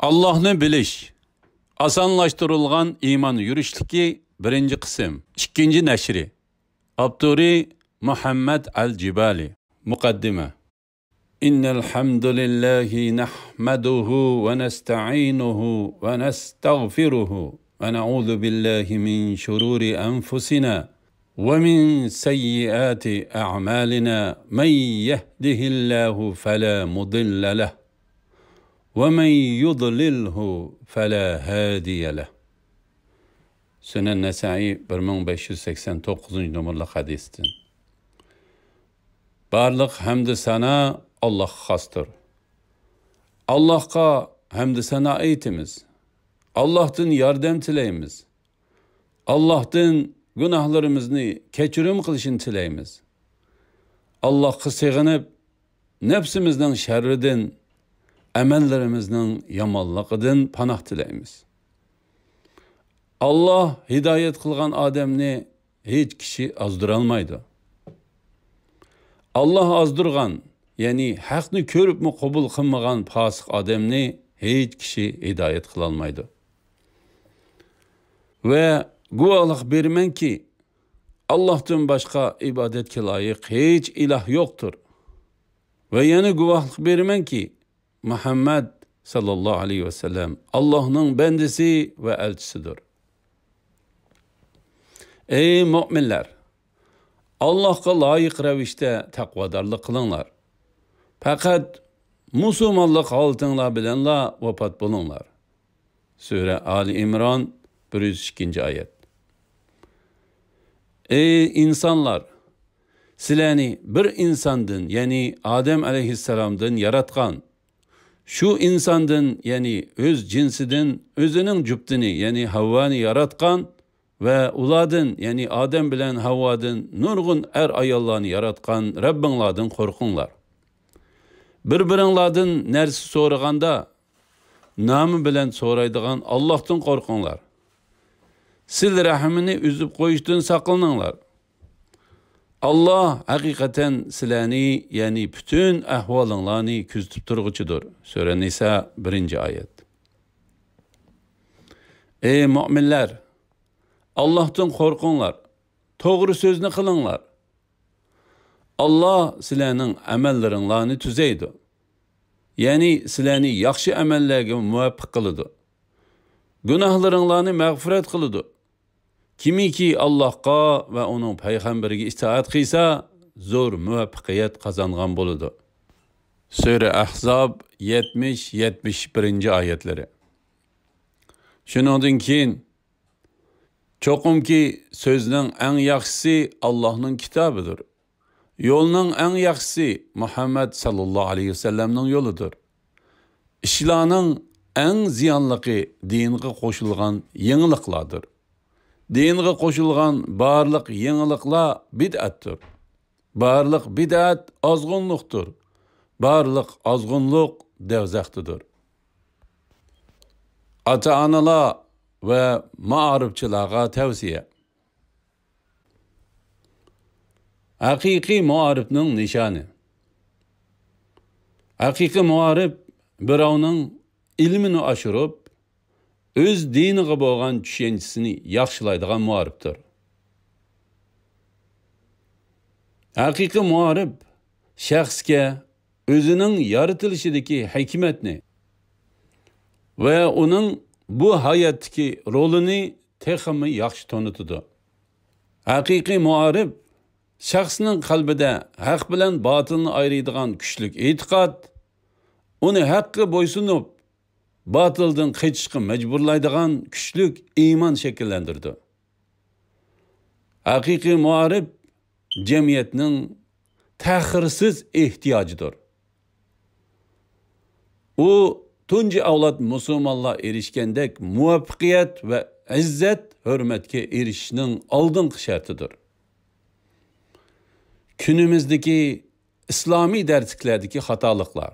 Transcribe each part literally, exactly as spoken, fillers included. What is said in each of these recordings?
ئاللاھنى بىلىش. ئاسانلاشتۇرۇلغان ئىمان يۈرۈشلۈكى، بىرىنچى قىسىم، ئىككىنچى نەشرى. ئاپتورى مۇھەممەد ئەل جىبالى. مۇقەددىمە. إن الحمد لله نحمده ونستعينه ونستغفره ونعوذ بالله من شرور أنفسنا ومن سيئات أعمالنا، من يهده الله فلا مضل له ومن يضلله فلا هادي له. سۈنەن نەسائىي، بىر مىڭ بەش يۈز سەكسەن توققۇزىنچى نومۇرلۇق ھەدىستىن. بارلىق ھەمدۇ سانا ئاللاھقا خاستۇر. ئاللاھقا ھەمدۇ سانا ئېيتىمىز. ئاللاھتىن ياردەم تىلەيمىز. ئاللاھتىن گۇناھلىرىمىزنى كەچۈرۈم قىلىشىنى تىلەيمىز. ئاللاھقا سېغىنىپ، نەپسىمىزنىڭ شەررىدىن، ئەمەللىرىمىزنىڭ يامانلىقىدىن پاناھ تىلەيمىز. ئاللاھ ھىدايەت قىلغان ئادەمنى ھېچ كىشى ئازدۇرالمايدۇ. ئاللاھ ئازدۇرغان، يەنى ھەقنى كۆرۈپمۇ قوبۇل قىلمىغان پاسىق ئادەمنى ھېچ كىشى ھىدايەت قىلالمايدۇ. ۋە گۇۋاھلىق بېرىمەنكى، ئاللاھتىن باشقا ئىبادەتكە لايىق ھېچ ئىلاھ يوقتۇر. ۋە يەنە گۇۋاھلىق بېرىمەنكى، مۇھەممەد ساللاللاھۇ ئەلەيھى ۋەسەللەم ئاللاھنىڭ بەندىسى ۋە ئەلچىسىدۇر. ئەي مۆمىنلەر! ئاللاھقا لايىق رەۋىشتە تەقۋادارلىق قىلىڭلار. پەقەت مۇسۇلمانلىق ھالىتىڭلار بىلەنلا ۋاپات بولۇڭلار. سۈرە ئالى ئىمران، بىر يۈز ئىككىنچى ئايەت. ئەي ئىنسانلار! سىلەرنى بىر ئىنساندىن، يەنى ئادەم ئەلەيھىسسالامدىن ياراتقان. شۇ ئىنساندىن، يەنى ئۆز جىنسىدىن ئۆزىنىڭ جۈپتىنى، يەنى ھەۋۋانى ياراتقان ۋە ئۇلاردىن، يەنى ئادەم بىلەن ھەۋۋادىن نۇرغۇن ئەر-ئاياللارنى ياراتقان رەببىڭلاردىن قورقۇڭلار. بىر-بىرىڭلاردىن نەرسە سورىغاندا، نامى بىلەن سورايدىغان ئاللاھتىن قورقۇڭلار. سىلە رەھمىنى ئۈزۈپ قويۇشتىن ساقلىنىڭلار. ئاللاھ ھەقىقەتەن سىلەرنى، يەنى پۈتۈن ئەھۋالىڭلارنى كۆزىتىپ تۇرغۇچىدۇر. سۈرە نىسا، بىرىنچى ئايەت. ئەي مۆمىنلەر! ئاللاھتىن قورقۇڭلار، توغرا سۆزنى قىلىڭلار. ئاللاھ سىلەرنىڭ ئەمەللىرىڭلارنى تۈزەيدۇ. يەنى سىلەرنى ياخشى ئەمەللەرگە مۇۋەپپەق قىلىدۇ. گۇناھلىرىڭلارنى مەغپىرەت قىلىدۇ. كىمكى ئاللاھقا ۋە ئۇنىڭ پەيغەمبىرىگە ئىتائەت قىلسا، زور مۇۋەپپەقىيەت قازانغان بولىدۇ. سۈرە ئەھزاب، يەتمىش، يەتمىش بىرىنچى ئايەتلىرى. شۇنىڭدىن كېيىن، چوقۇمكى سۆزنىڭ ئەڭ ياخشىسى ئاللاھنىڭ كىتابىدۇر. يولنىڭ ئەڭ ياخشىسى مۇھەممەد ساللاللاھۇ ئەلەيھى ۋەسەللەمنىڭ يولىدۇر. ئىشلارنىڭ ئەڭ زىيانلىقى دىنغا قوشۇلغان يېڭىلىقلاردۇر. دىنغا قوشۇلغان بارلىق يېڭىلىقلار بىدئەتتۇر. بارلىق بىدئەت ئازغۇنلۇقتۇر. بارلىق ئازغۇنلۇق دەۋزەختىدۇر. ئاتا-ئانىلار ۋە مائارىپچىلارغا تەۋسىيە. ھەقىقىي مائارىپنىڭ نىشانى. ھەقىقىي مائارىپ بىراۋنىڭ ئىلمىنى ئاشۇرۇپ، ئۆز دىنىغا بولغان چۈشەنچىسىنى ياخشىلايدىغان مائارىپتۇر. ھەقىقىي مائارىپ شەخسكە ئۆزىنىڭ يارىتىلىشىدىكى ھېكمەتنى ۋە ئۇنىڭ بۇ ھاياتتىكى رولىنى تېخىمۇ ياخشى تونۇتىدۇ. ھەقىقىي مائارىپ شەخسنىڭ قەلبىدە ھەق بىلەن باتىلنى ئايرىيدىغان كۈچلۈك ئېتىقاد، ئۇنى ھەققە بويسۇنۇپ، باتىلدىن قېچىشقا مەجبۇرلايدىغان كۈچلۈك ئىمان شەكىللەندۈرىدۇ. ھەقىقىي مائارىپ جەمئىيەتنىڭ تەخىرسىز ئېھتىياجىدۇر. ئۇ تۇنجى ئەۋلاد مۇسۇلمانلار ئېرىشكەندەك مۇۋەپپەقىيەت ۋە ئىززەت-ھۆرمەتكە ئېرىشىشنىڭ ئالدىنقى شەرتىدۇر. كۈنىمىزدىكى ئىسلامىي دەرسلىكلەردىكى خاتالىقلار.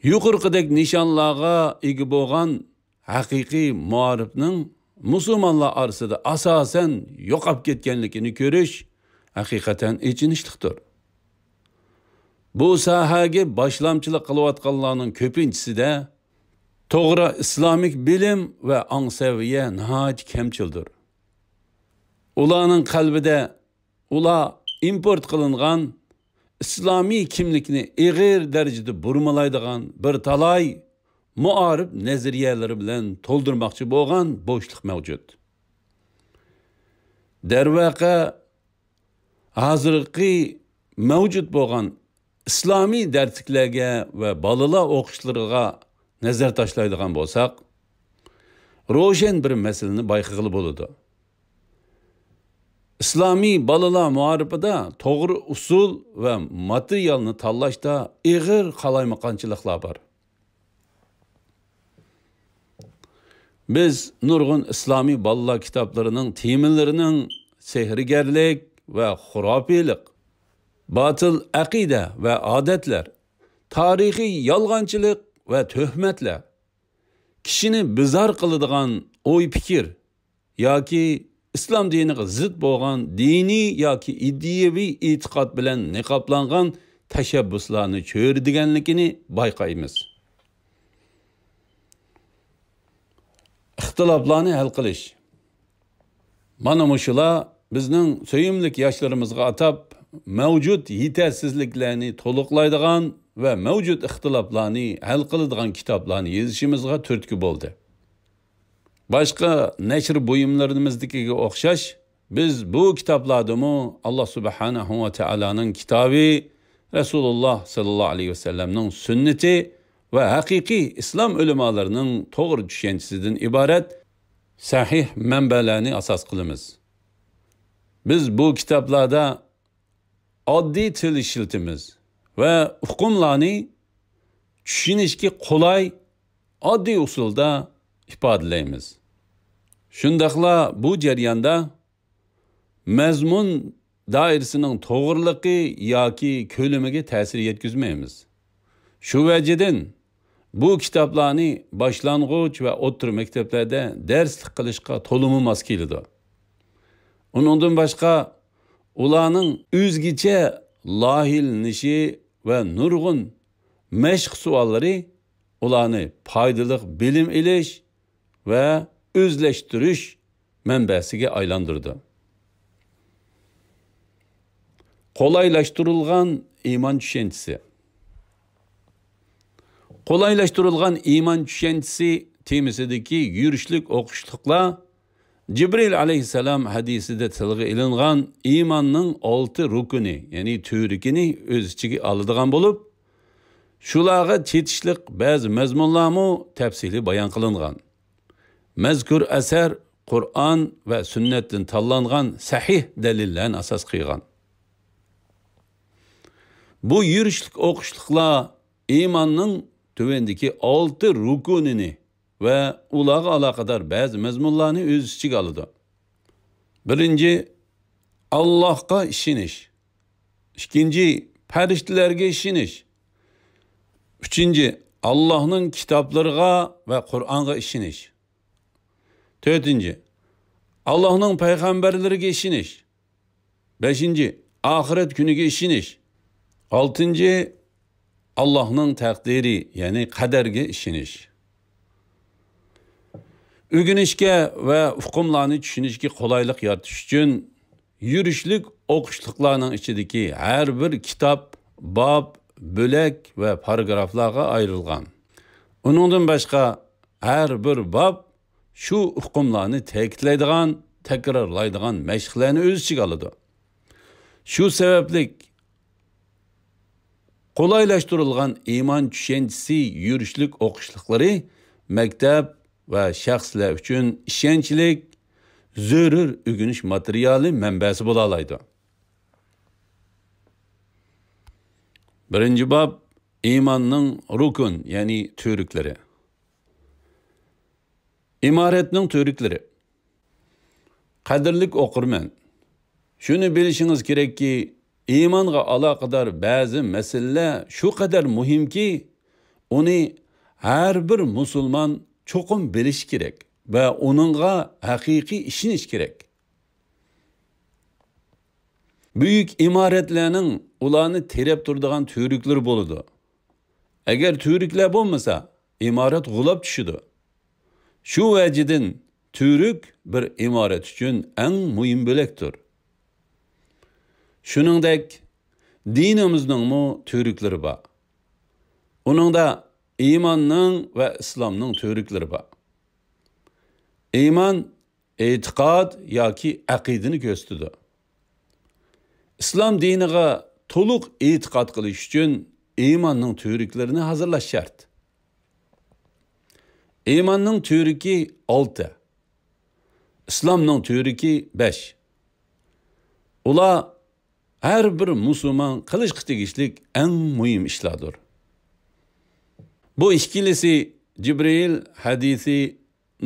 يۇقىرىقىدەك نىشانلارغا ئىگە بولغان ھەقىقىي مائارىپنىڭ مۇسۇلمانلار ئارىسىدا ئاساسەن يوقاپ كەتكەنلىكىنى كۆرۈش ھەقىقەتەن ئېچىنىشلىقتۇر. بۇ ساھەگە باشلامچىلىق قىلىۋاتقانلارنىڭ كۆپىنچىسىدە توغرا ئىسلامىك بىلىم ۋە ئاڭ سەۋىيە ناھايىتى كەمچىلدۇر. ئۇلارنىڭ قەلبىدە ئۇلار ئىمپورت قىلىنغان ئىسلامىي كىملىكنى ئېغىر دەرىجىدە بۇرمىلايدىغان بىر تالاي مائارىپ نەزەرىيەلىرى بىلەن تولدۇرماقچى بولغان بوشلۇق مەۋجۇت. دەرۋەقە، ھازىرقى مەۋجۇت بولغان ئىسلامىي دەرسلىكلەرگە ۋە بالىلار ئوقۇشلىرىغا نەزەر تاشلايدىغان بولساق، روشەن بىر مەسىلىنى بايقىغىلى بولىدۇ. ئىسلامىي بالىلار مائارىپىدا توغرا ئۇسۇل ۋە ماتېرىيالنى تاللاشتا ئېغىر قالايمىقانچىلىقلار بار. بىز نۇرغۇن ئىسلامىي بالىلار كىتابلىرىنىڭ تېمىلىرىنىڭ سېھىرگەرلىك ۋە خۇراپىيلىق، باتىل ئەقىدە ۋە ئادەتلەر، تارىخىي يالغانچىلىق ۋە تۆھمەتلەر، كىشىنى بىزار قىلىدىغان ئوي-پىكىر ياكى ئىسلام دىنىغا زىت بولغان دىنىي ياكى ئىدىيەۋى ئېتىقاد بىلەن نىقابلانغان تەشەببۇسلارنى چۆرىدىگەنلىكىنى بايقايمىز. ئىختىلاپلارنى ھەل قىلىش. مانا مۇشۇلار بىزنىڭ سۆيۈملۈك ياشلىرىمىزغا ئاتاپ، مەۋجۇت يېتەرسىزلىكلەرنى تولۇقلايدىغان ۋە مەۋجۇت ئىختىلاپلارنى ھەل قىلىدىغان كىتابلارنى يېزىشىمىزغا تۈرتكە بولدى. باشقا نەشر بۇيۇملىرىمىزدىكىگە ئوخشاش، بىز بۇ كىتابلاردىمۇ ئاللا سۇبھانەھۇ ۋە تائالانىڭ كىتابى، رەسۇلۇللا ساللاللاھۇ ئەلەيھى ۋەسەللەمنىڭ سۈننىتى ۋە ھەقىقىي ئىسلام ئۆلىمالىرىنىڭ توغرا چۈشەنچىسىدىن ئىبارەت سەھىھ مەنبەلەرنى ئاساس قىلىمىز. بىز بۇ كىتابلاردا ئاددىي تىل ئىشلىتىمىز ۋە ئۇقۇملارنى چۈشىنىشكە قولاي، ئاددىي ئۇسۇلدا ئىپادىلەيمىز. شۇنداقلا بۇ جەرياندا مەزمۇن دائىرىسىنىڭ توغرىلىقى ياكى كۆلىمىگە تەسىر يەتكۈزمەيمىز. شۇ ۋەجىدىن بۇ كىتابلارنى باشلانغۇچ ۋە ئوتتۇرا مەكتەپلەردە دەرسلىك قىلىشقا تولىمۇ ماس كېلىدۇ. ئۇنىڭدىن باشقا، ئۇلارنىڭ ئۆزگىچە لايىھەلىنىشى ۋە نۇرغۇن مەشىق سوئاللىرى ئۇلارنى پايدىلىق بىلىم ئېلىش ۋە ئۆزلەشتۈرۈش مەنبەسىگە ئايلاندۇرىدۇ. قولايلاشتۇرۇلغان ئىمان چۈشەنچىسى. قولايلاشتۇرۇلغان ئىمان چۈشەنچىسى تېمىسىدىكى يۈرۈشلۈك ئوقۇشلۇقلار جىبرىل ئەلەيھىسسالام ھەدىسىدە تىلغا ئېلىنغان ئىماننىڭ ئالتە رۇكنى، يەنى تۈۋرۈكىنى ئۆز ئىچىگە ئالىدىغان بولۇپ، شۇلارغا چېتىشلىق بەزى مەزمۇنلارمۇ تەپسىلىي بايان قىلىنغان. مەزكۇر ئەسەر قۇرئان ۋە سۈننەتتىن تاللانغان سەھىھ دەلىللەرنى ئاساس قىلغان. بۇ يۈرۈشلۈك ئوقۇشلۇقلار ئىماننىڭ تۆۋەندىكى ئالتە رۇكۇنىنى ۋە ئۇلارغا ئالاقىدار بەزى مەزمۇنلارنى ئۆز ئىچىگە ئالىدۇ. بىرىنچى، ئاللاھقا ئىشىنىش. ئىككىنچى، پەرىشتىلەرگە ئىشىنىش. ئۈچىنچى، ئاللاھنىڭ كىتابلىرىغا ۋە قۇرئانغا ئىشىنىش. تۆتىنچى، ئاللاھنىڭ پەيغەمبەرلىرىگە ئىشىنىش. بەشىنچى، ئاخىرەت كۈنىگە ئىشىنىش. ئالتىنچى، ئاللاھنىڭ تەقدىرى، يەنى قەدەرگە ئىشىنىش. ئۆگىنىشكە ۋە ئۇقۇملارنى چۈشىنىشكە قولايلىق يارىتىش ئۈچۈن يۈرۈشلۈك ئوقۇشلۇقلارنىڭ ئىچىدىكى ھەر بىر كىتاب، باب، بۆلەك ۋە پاراگرافلارغا ئايرىلغان. ئۇنىڭدىن باشقا، ھەر بىر باب شۇ ئۇقۇملارنى تەكىتلەيدىغان، تەكرارلايدىغان مەشىقلەرنى ئۆز ئىچىگە ئالىدۇ. شۇ سەۋەبلىك، قولايلاشتۇرۇلغان ئىمان چۈشەنچىسى يۈرۈشلۈك ئوقۇشلۇقلىرى مەكتەپ ۋە شەخسلەر ئۈچۈن ئىشەنچلىك، زۆرۈر ئۆگىنىش ماتېرىيالى مەنبەسى بولالايدۇ. بىرىنچى باب، ئىماننىڭ رۇكۇن، يەنى تۈۋرۈكلىرى. ئىمارەتنىڭ تۈۋرۈكلىرى. قەدىرلىك ئوقۇرمەن، شۇنى بىلىشىڭىز كېرەككى، ئىمانغا ئالاقىدار بەزى مەسىلىلەر شۇ قەدەر مۇھىمكى، ئۇنى ھەر بىر مۇسۇلمان چوقۇم بىلىشى كېرەك ۋە ئۇنىڭغا ھەقىقىي ئىشىنىشى كېرەك. بۈيۈك ئىمارەتلەرنىڭ ئۇلارنى تىرەپ تۇرىدىغان تۈۋرۈكلىرى بولىدۇ. ئەگەر تۈۋرۈكلەر بولمىسا، ئىمارەت غۇلاپ چۈشىدۇ. شۇ ۋەجىدىن تۈۋرۈك بىر ئىمارەت ئۈچۈن ئەڭ مۇھىم بۆلەكتۇر. شۇنىڭدەك، دىنىمىزنىڭمۇ تۈۋرۈكلىرى بار. ئۇنىڭدا ئىماننىڭ ۋە ئىسلامنىڭ تۈۋرۈكلىرى بار. ئىمان ئېتىقاد ياكى ئەقىدىنى كۆرسىتىدۇ. ئىسلام دىنىغا تولۇق ئېتىقاد قىلىش ئۈچۈن ئىماننىڭ تۈۋرۈكلىرىنى ھازىرلاش شەرت. ئىماننىڭ تۈۋرۈكى ئالتە، ئىسلامنىڭ تۈۋرۈكى بەش. ئۇلار ھەر بىر مۇسۇلمان قىلىشقا تېگىشلىك ئەڭ مۇھىم ئىشلاردۇر. بۇ ئىككىلىسى جىبرىئىل ھەدىسى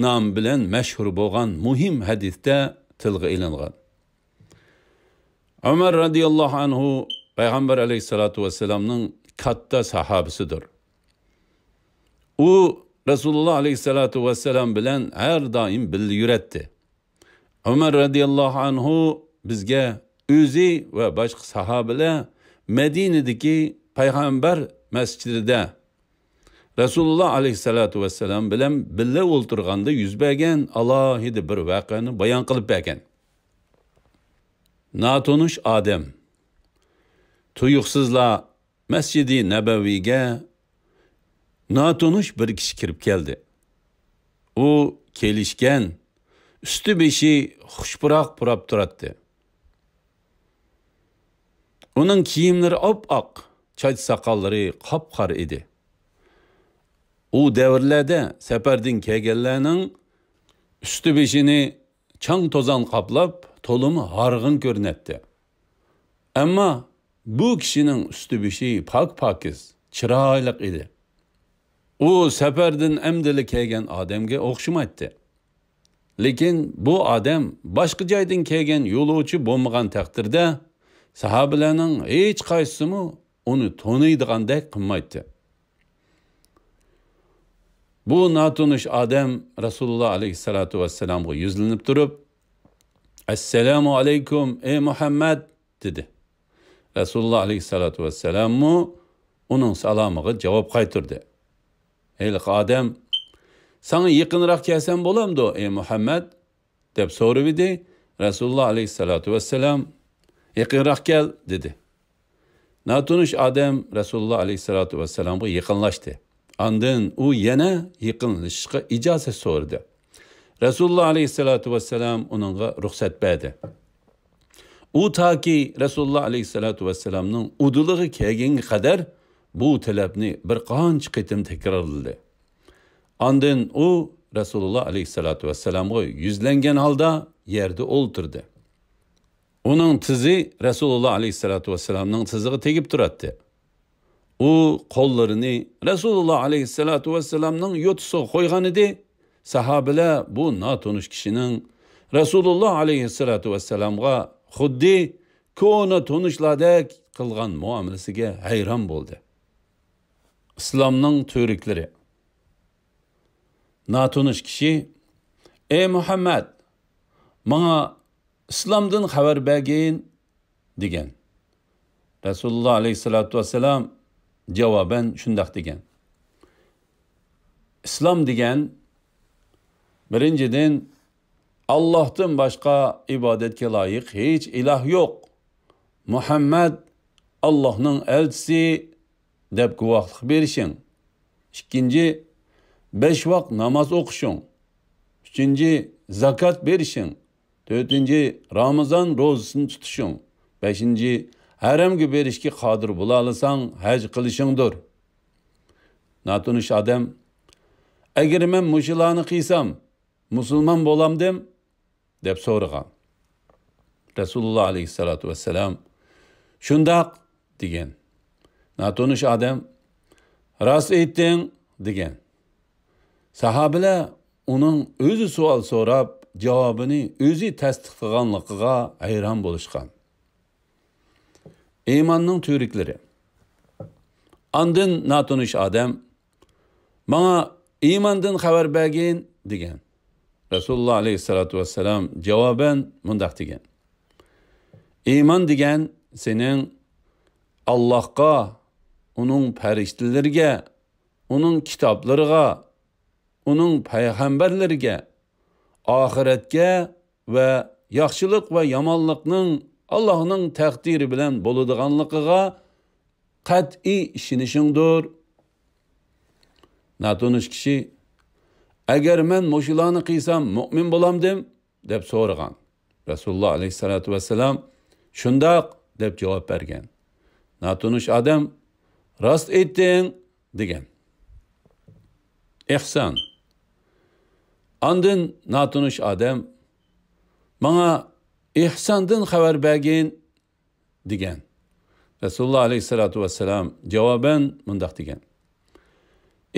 نامى بىلەن مەشھۇر بولغان مۇھىم ھەدىستە تىلغا ئېلىنغان. ئۆمەر رەزىياللاھۇ ئەنھۇ پەيغەمبەر ئەلەيھىسسالاتۇ ۋەسسالامنىڭ كاتتا ساھابىسىدۇر. ئۇ رەسۇلۇللا ئەلەيھىسسالاتۇ ۋەسسالام بىلەن ھەر دائىم بىللە يۈرەتتى. ئۆمەر رەزىياللاھۇ ئەنھۇ بىزگە ئۆزى ۋە باشقا ساھابىلەر مەدىنىدىكى پەيغەمبەر مەسچىتىدە رەسۇلۇللا ئەلەيھىسسالاتۇ ۋەسسالام بىلەن بىللە ئولتۇرغاندا يۈز بەرگەن ئالاھىدە بىر ۋەقەنى بايان قىلىپ بەرگەن. ناتونۇش ئادەم تۇيۇقسىزلا مەسچىدى نەبەۋىگە ناتونۇش بىر كىشى كىرىپ كەلدى. ئۇ كېلىشكەن، ئۈستى-بېشى خۇش پۇراق پۇراپ تۇراتتى. ئۇنىڭ كىيىملىرى ئاپئاق، چاچ-ساقاللىرى قاپقارا ئىدى. ئۇ دەۋرلەردە سەپەردىن كەلگەنلەرنىڭ ئۈستى-بېشىنى چاڭ-توزان قاپلاپ، تولىمۇ ھارغىن كۆرۈنەتتى. ئەمما بۇ كىشىنىڭ ئۈستى-بېشى پاك-پاكىز، چىرايلىق ئىدى. ئۇ سەپەردىن ئەمدىلا كەلگەن ئادەمگە ئوخشىمايتتى. لېكىن بۇ ئادەم باشقا جايدىن كەلگەن يولۇچى بولمىغان تەقدىردە، ساھابىلەرنىڭ ھېچقايسىسىمۇ ئۇنى تونۇيدىغاندەك قىلمايتتى. بۇ ناتونۇش ئادەم رەسۇلۇللا ئەلەيھىسسالاتۇ ۋەسسالامغا يۈزلىنىپ تۇرۇپ، «ئەسسالامۇ ئەلەيكۇم، ئەي مۇھەممەد!» دېدى. رەسۇلۇللا ئەلەيھىسسالاتۇ ۋەسسالاممۇ ئۇنىڭ سالامىغا جاۋاب قايتۇردى. ھېلىقى ئادەم، «ساڭا يېقىنراق كەلسەم بولامدۇ، ئەي مۇھەممەد؟» دەپ سورىۋىدى. رەسۇلۇللا ئەلەيھىسسالاتۇ ۋەسسالام، «يېقىنراق كەل» دېدى. ناتونۇش ئادەم رەسۇلۇللا ئەلەيھىسسالاتۇ ۋەسسالامغا يېقىنلاشتى. ئاندىن ئۇ يەنە يېقىنلىشىشقا ئىجازەت سورىدى. رەسۇلۇللا ئەلەيھىسسالاتۇ ۋەسسالام ئۇنىڭغا رۇخسەت بەردى. ئۇ تاكى رەسۇلۇللا ئەلەيھىسسالاتۇ ۋەسسالامنىڭ ئۇدۇلىغا كەلگەنگە قەدەر بۇ تەلەپنى بىر قانچە قېتىم تەكرارلىدى. ئاندىن ئۇ رەسۇلۇللا ئەلەيھىسسالاتۇ ۋەسسالامغا يۈزلەنگەن ھالدا يەردە ئولتۇردى. ئۇنىڭ تىزى رەسۇلۇللا ئەلەيھىسسالاتۇ ۋەسسالامنىڭ تىزىغا تېگىپ تۇراتتى. ئۇ قوللىرىنى رەسۇلۇللا ئەلەيھىسسالاتۇ ۋەسسالامنىڭ يوتىسىغا قويغانىدى. ساھابىلەر بۇ ناتونۇش كىشىنىڭ رەسۇلۇللا ئەلەيھىسسالاتۇ ۋەسسالامغا خۇددى كونا تونۇشلاردەك قىلغان مۇئامىلىسىگە ھەيران بولدى. ئىسلامنىڭ تۈۋرۈكلىرى. ناتونۇش كىشى، «ئەي مۇھەممەد، ماڭا ئىسلامدىن خەۋەر بەرگىن» دېگەن. رەسۇلۇللا ئەلەيھىسسالاتۇ ۋەسسالام جاۋابەن شۇنداق دېگەن. ئىسلام دېگەن، بىرىنچىدىن، ئاللاھتىن باشقا ئىبادەتكە لايىق ھېچ ئىلاھ يوق. مۇھەممەد ئاللاھنىڭ ئەلچىسى دەپ گۇۋاھلىق بېرىشىڭ. ئىككىنچى، بەش ۋاق ناماز ئوقۇشۇڭ. ئۈچىنچى، زاكات بېرىشىڭ. تۆتىنچى، رامىزان روزىسىنى تۇتۇشۇڭ. بەشىنچى، ھەرەمگە بېرىشكە قادىر بولالىساڭ، ھەج قىلىشىڭدۇر. ناتونۇش ئادەم، «ئەگەر مەن مۇشۇلارنى قىلسام، مۇسۇلمان بولامدىم؟» دەپ سورىغان. رەسۇلۇللا ئەلەيھىسسالاتۇ ۋەسسالام، «شۇنداق» دېگەن. ناتونۇش ئادەم، «راست ئېيتتىڭ» دېگەن. ساھابىلەر ئۇنىڭ ئۆزى سوئال سوراپ، جاۋابىنى ئۆزى تەستىقلىغانلىقىغا ھەيران بولۇشقان. ئىماننىڭ تۈۋرۈكلىرى. ئاندىن ناتونۇش ئادەم، «ماڭا ئىماندىن خەۋەر بەرگىن» دېگەن. رەسۇلۇللا ئەلەيھىسسالاتۇ ۋەسسالام جاۋابەن مۇنداق دېگەن: «ئىمان دېگەن سېنىڭ ئاللاھقا، ئۇنىڭ پەرىشتىلىرىگە، ئۇنىڭ كىتابلىرىغا، ئۇنىڭ پەيغەمبەرلىرىگە، ئاخىرەتكە ۋە ياخشىلىق ۋە يامانلىقنىڭ ئاللاھنىڭ تەقدىرى بىلەن بولىدىغانلىقىغا قەتئىي ئىشىنىشىڭدۇر. ناتونۇش كىشى، ئەگەر مەن مۇشۇلارنى قىلسام مۇئمىن بولامدىم؟ دەپ سورىغان. رەسۇلۇللا ئەلەيھىسسالاتۇ ۋەسسالام، شۇنداق، دەپ جاۋاب بەرگەن. ناتونۇش ئادەم، راست ئېيتتىڭ، دېگەن. ئېھسان. ئاندىن ناتونۇش ئادەم، ماڭا ئېھساندىن خەۋەر بەرگىن، دېگەن. رەسۇلۇللا ئەلەيھىسسالاتۇ ۋەسسالام جاۋابەن مۇنداق دېگەن.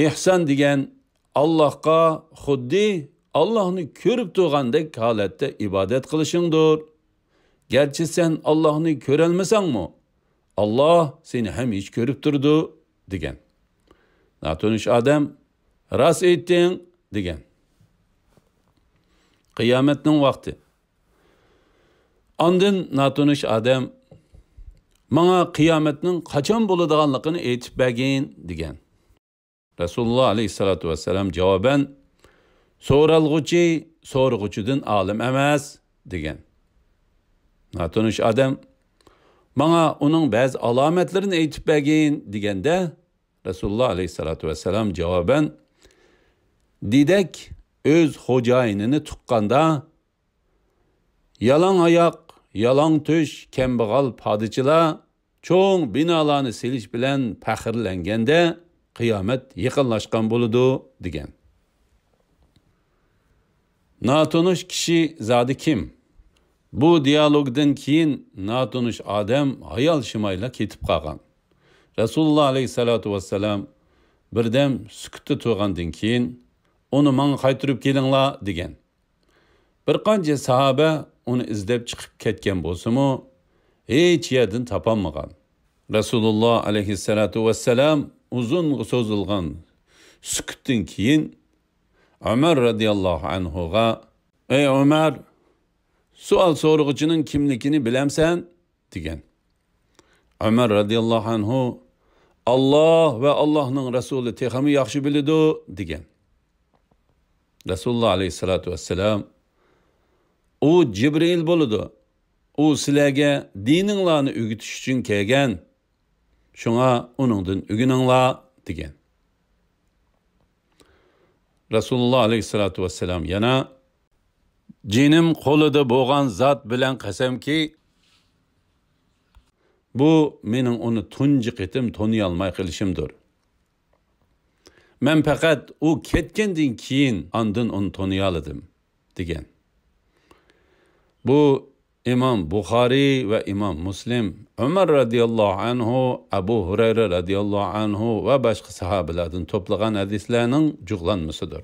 ئېھسان دېگەن ئاللاھقا خۇددى ئاللاھنى كۆرۈپ تۇرغاندەك ھالەتتە ئىبادەت قىلىشىڭدۇر. گەرچە سەن ئاللاھنى كۆرەلمىسەڭمۇ، ئاللاھ سېنى ھەمىشە كۆرۈپ تۇرىدۇ، دېگەن. ناتونۇش ئادەم، راست ئېيتتىڭ، دېگەن. قىيامەتنىڭ ۋاقتى. ئاندىن ناتونۇش ئادەم، ماڭا قىيامەتنىڭ قاچان بولىدىغانلىقىنى ئېيتىپ بەرگىن، دېگەن. رەسۇلۇللا ئەلەيھىسسالاتۇ ۋەسسالام جاۋابەن، سورالغۇچى سورىغۇچىدىن ئالىم ئەمەس، دېگەن. ناتونۇش ئادەم، ماڭا ئۇنىڭ بەزى ئالامەتلىرىنى ئېيتىپ بەرگىن، دېگەندە، رەسۇلۇللا ئەلەيھىسسالاتۇ ۋەسسالام جاۋابەن، دېدەك ئۆز خوجايىنىنى تۇغقاندا، يالاڭ ئاياق، يالاڭ تۆش، كەمبەغەل پادىچىلار چوڭ بىنالارنى سېلىش بىلەن پەخىرلەنگەندە، قىيامەت يېقىنلاشقان بولىدۇ، دېگەن. ناتونۇش كىشى زادى كىم؟ بۇ دىيالوگدىن كېيىن ناتونۇش ئادەم ھايال شىمايلا كېتىپ قالغان. رەسۇلۇللا ئەلەيھىسسالاتۇ ۋەسسالام بىردەم سۈكۈتتە تۇرغاندىن كېيىن، ئۇنى ماڭا قايتۇرۇپ كېلىڭلار، دېگەن. بىر قانچە ساھابە ئۇنى ئىزدەپ چىقىپ كەتكەن بولسىمۇ، ھېچ يەردىن تاپالمىغان. رەسۇلۇللا ئەلەيھىسسالاتۇ ۋەسسالام ئۇزۇنغا سوزۇلغان سۈكۈتتىن كېيىن، ئۆمەر رەزىياللاھۇ ئەنھۇغا، ئەي ئۆمەر، سوئال سورىغۇچىنىڭ كىملىكىنى بىلەمسەن؟ دېگەن. ئۆمەر رەزىياللاھۇ ئەنھۇ، ئاللاھ ۋە ئاللاھنىڭ رەسۇلى تېخىمۇ ياخشى بىلىدۇ، دېگەن. رەسۇلۇللا ئەلەيھىسسالاتۇ ۋەسسالام، ئۇ جىبرىئىل بولىدۇ. ئۇ سىلەرگە دىنىڭلارنى ئۆگىتىش ئۈچۈن كەلگەن. شۇڭا ئۇنىڭدىن ئۆگىنىڭلار، دېگەن. رەسۇلۇللا ئەلەيھىسسالاتۇ ۋەسسالام يەنە، جېنىم قولىدا بولغان زات بىلەن قەسەمكى، بۇ مېنىڭ ئۇنى تۇنجى قېتىم تونۇيالماي قېلىشىمدۇر. مەن پەقەت ئۇ كەتكەندىن كېيىن ئاندىن ئۇنى تونۇيالىدىم، دېگەن. بۇ ئىمام بۇخارىي ۋە ئىمام مۇسلىم، ئۆمەر رەزىياللاھۇ ئەنھۇ، ئەبۇ ھۇرەيرە رەزىياللاھۇ ئەنھۇ ۋە باشقا ساھابىلەردىن توپلىغان ھەدىسلەرنىڭ جۇغلانمىسىدۇر.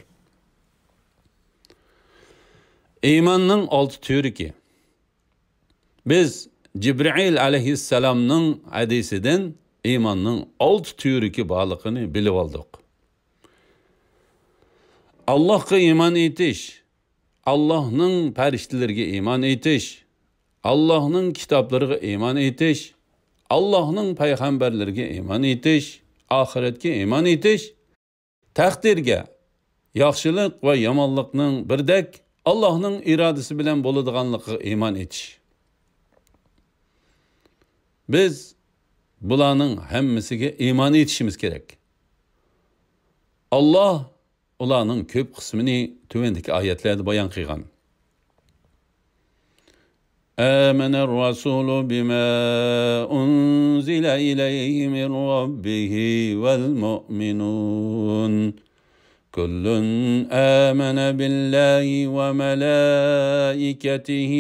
ئىماننىڭ ئالتە تۈۋرۈكى. بىز جىبرىئىل ئەلەيھىسسالامنىڭ ھەدىسىدىن ئىماننىڭ ئالتە تۈۋرۈكى بارلىقىنى بىلىۋالدۇق. ئاللاھقا ئىمان ئېيتىش، ئاللاھنىڭ پەرىشتىلىرىگە ئىمان ئېيتىش، ئاللاھنىڭ كىتابلىرىغا ئىمان ئېيتىش، ئاللاھنىڭ پەيغەمبەرلىرىگە ئىمان ئېيتىش، ئاخىرەتكە ئىمان ئېيتىش، تەقدىرگە، ياخشىلىق ۋە يامانلىقنىڭ بىردەك ئاللاھنىڭ ئىرادىسى بىلەن بولىدىغانلىقىغا ئىمان ئېيتىش. بىز بۇلارنىڭ ھەممىسىگە ئىمان ئېيتىشىمىز كېرەك. ئاللاھ ئۇلارنىڭ كۆپ قىسمىنى تۆۋەندىكى ئايەتلەردە بايان قىلغان. آمن الرسول بما أنزل إليه من ربه والمؤمنون كل آمن بالله وملائكته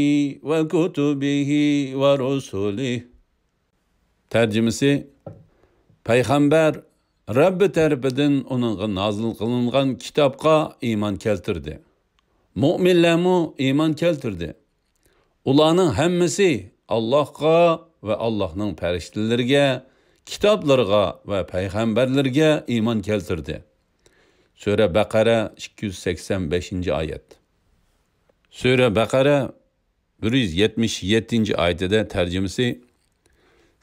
وكتبه ورسله. تەرجىمىسى، پەيغەمبەر رەببى تەرىپىدىن ئۇنىڭغا نازىل قىلىنغان كىتابقا ئىمان كەلتۈردى. مۆمىنلەرمۇ ئىمان كەلتۈردى. ئۇلارنىڭ ھەممىسى ئاللاھقا ۋە ئاللاھنىڭ پەرىشتىلىرىگە، كىتابلىرىغا ۋە پەيغەمبەرلىرىگە ئىمان كەلتۈردى. سۈرە بەقەرە، ئىككى يۈز سەكسەن بەشىنچى ئايەت. سۈرە بەقەرە، بىر يۈز يەتمىش يەتتىنچى ئايىتىدە تەرجىمىسى،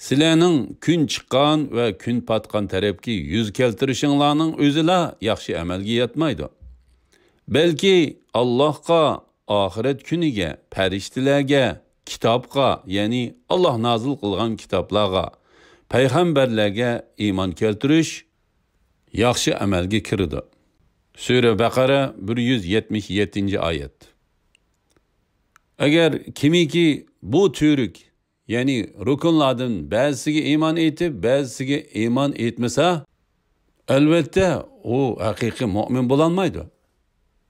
سىلەرنىڭ كۈن چىققان ۋە كۈن پاتقان تەرەپكە يۈز كەلتۈرۈشۈڭلارنىڭ ئۆزىلا ياخشى ئەمەلگە ياتمايدۇ. بەلكى ئاللاھقا، ئاخىرەت كۈنىگە، پەرىشتىلەرگە، كىتابقا، يەنى ئاللاھ نازىل قىلغان كىتابلارغا، پەيغەمبەرلەرگە ئىمان كەلتۈرۈش ياخشى ئەمەلگە كىرىدۇ. سۈرە بەقەرە، بىر يۈز يەتمىش يەتتىنچى ئايەت. ئەگەر كىمكى بۇ تۈۋرۈك، يەنى رۇكۇنلاردىن بەزىسىگە ئىمان ئېيتىپ، بەزىسىگە ئىمان ئېيتمىسا، ئەلۋەتتە، ئۇ ھەقىقىي مۆمىن بولالمايدۇ.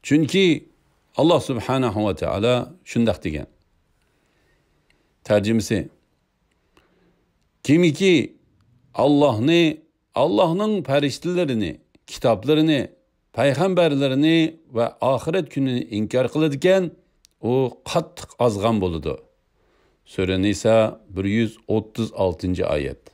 چۈنكى ئاللاھ سۇبھانەھۇ ۋە تائالا شۇنداق دېگەن. تەرجىمىسى: كىمكى ئاللاھنى، ئاللاھنىڭ پەرىشتىلىرىنى، كىتابلىرىنى، پەيغەمبەرلىرىنى ۋە ئاخىرەت كۈنىنى ئىنكار قىلىدىكەن، ئۇ قاتتىق ئازغان بولىدۇ. سۈرە نىسا، بىر يۈز ئوتتۇز ئالتىنچى ئايەت.